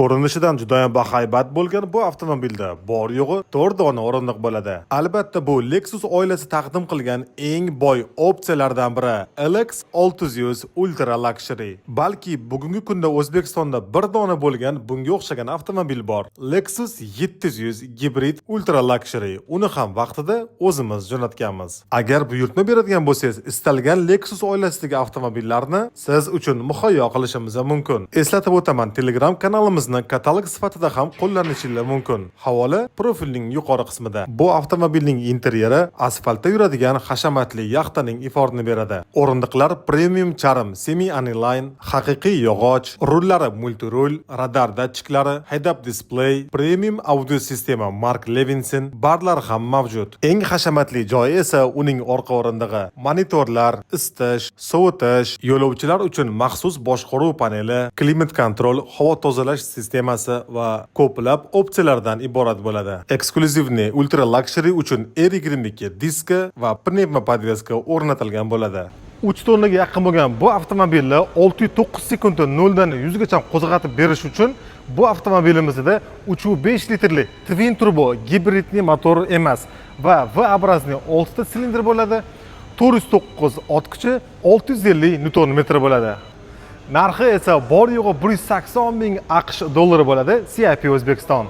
Ko'rinishidan judayam bahaybat bo'lgan bu avtomobilda bor yo'g'i 4 dona o'rindiq bo'ladi. Albatta, bu Lexus oilasi taqdim qilgan eng boy opsiyalardan biri LX 600 Ultra Luxury. Balki bugungi kunda O'zbekistonda bir dona bo'lgan bunga o'xshagan avtomobil bor. Lexus 700 gibrid Ultra Luxury. Uni ham vaqtida o'zimiz jo'natganmiz. Agar buyurtma beradigan bo'lsangiz, istalgan Lexus oilasidagi avtomobillarni siz uchun muhayyo qilishimiz mumkin. Eslatib o'taman, Telegram kanalimizni katalog sifatida ham qo'llanishingiz mumkin. Havola profilning yuqori qismida. Bu avtomobilning interyeri asfaltda yuradigan hashamatli yaxtaning iforini beradi. O'rindiqlar premium charm, semi aniline, haqiqiy yog'och, rullari multirul, radar datchiklari, head-up display, premium audio sistema Mark Levinson, barlar ham mavjud. Eng hashamatli joyi esa uning orqa o'rindig'i. Monitorlar, isitish, sovutish, yo'lovchilar uchun maxsus boshqaruv paneli, klimat kontrol, havo tozalash sistemasi va ko'plab opsiyalardan iborat bo'ladi. Эксклюзивный Ultra Luxury uchun R22 diska va пневмоподвеска o'rnatilgan bo'ladi. 3 tonnaga yaqin bo'lgan bu avtomobilni 6,9 sekundda 0 dan 100 gacha qo'zg'atib berish uchun bu avtomobilimizda 3,5 litrli twin turbo gibridli motor emas va V-образный 6 ta silindr bo'ladi. 409 ot kuchi, 650 newton metr bo'ladi. Narxi esa bor yo'g'i 180 ming AQSh dollari bo'ladi. CIP O'zbekiston.